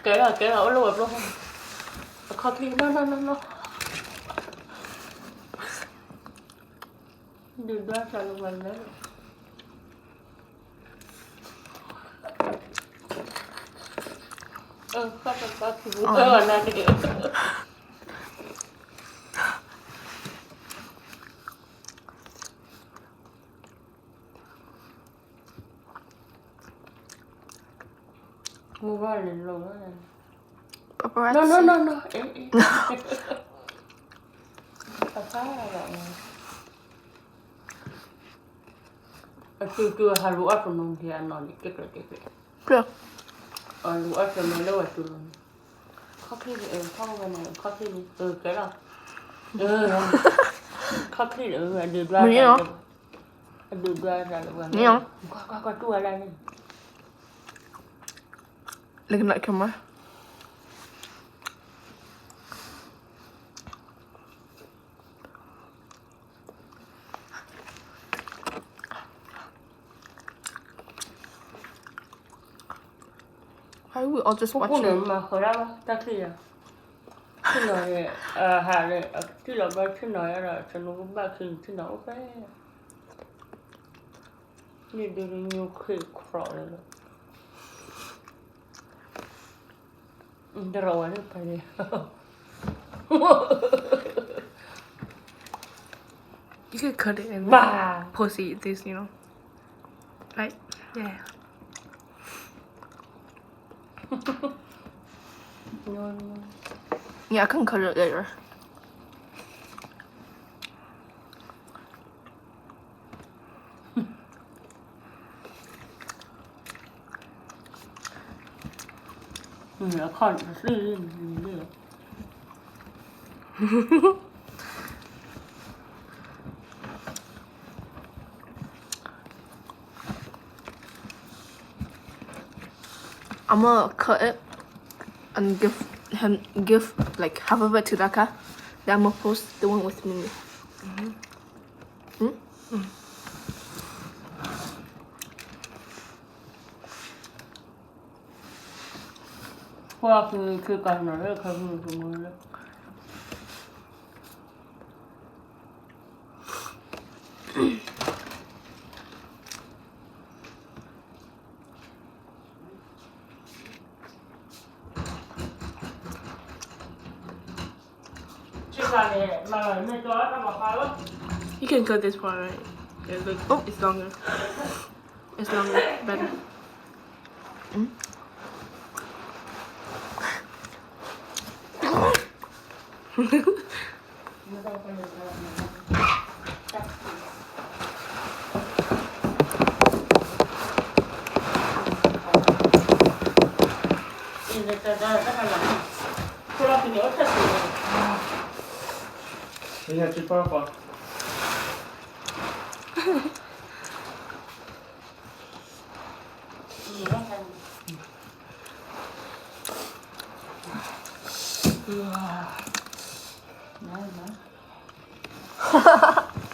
ကဲလီၤ ကဲလီၤ အိၣ်လၢဝဲၤပျိၢ်, အခီၣ်ချံ နီၢ်နီၢ်နီၢ်နီၢ်, ဒုၣ်ဒွါသးလၢပှၤလၢ, အၢ ဃၣ်တၢ်သီခံပူၤ အၢ နၤန့ၣ် မုၢ်ဘၣ်လဲၤလိာ်ဝဲ, နီၢ်နီၢ်နီၢ်နီၢ်, အ့ အ့ အဖါလီၤ, အစုစုဟးလူၤအီၣ်တနီၤဒံးအနီၤန့ၣ် ကဲကြၢးကဲကြၢး, အလူၤအီၣ်တနီၤလၢဝဲစုလီၤန့ၣ်, ခီၣ်ချံန့ၣ် အၢ ခီၣ်ဝဲန့ၣ် ခီၣ်ချံန့ၣ် အၢ ကဲလီၤ, ခီၣ်ချံန့ၣ် အဒုၣ်ဒွါသးလၢ, အဒုၣ်ဒွါသးလၢပှၤ, ကွၢ်ကွၢ်ကွၢ်တူၢ်ဝဲဒၣ်န့ၣ်, လၢကနၣ်ခဲမး Why are we all just ပူၤ watching? န့ၣ် မၤဃီၤဒၣ်ဘၣ် တၢ်ချံယၤ, ထံၣ်နီၤန့ၣ်, ဟးန့ၣ် ထံၣ်လီၤဘျီထံၣ်နီၤယၤဒီး သနူကဘၣ်ခံန့ၣ် ထံၣ်နီၤအိၣ်ဖဲ, န့ၣ်ဒုးညိခ့ခီလီၤ, တရီၤဝဲန့ၣ်ဖဲန့ၣ် You can cut it and post it this, you know? Like, yeah. No, no. Yeah, I can cut it later. အခီၣ်လံၢ်လံၢ် I'm gonna cut it and give him, give, like, half of it to Daka. Then I'm gonna post the one with Mimi. Hmm? ပှၤက့ၤက့ၤကၤနီၤလၢခါမုၢ်ကမုၢ်လၢ You can cut this part, right? Yeah, look, oh, it's longer. It's longer, better. Mm.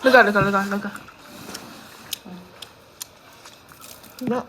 Look at, look at, look at, look at. No.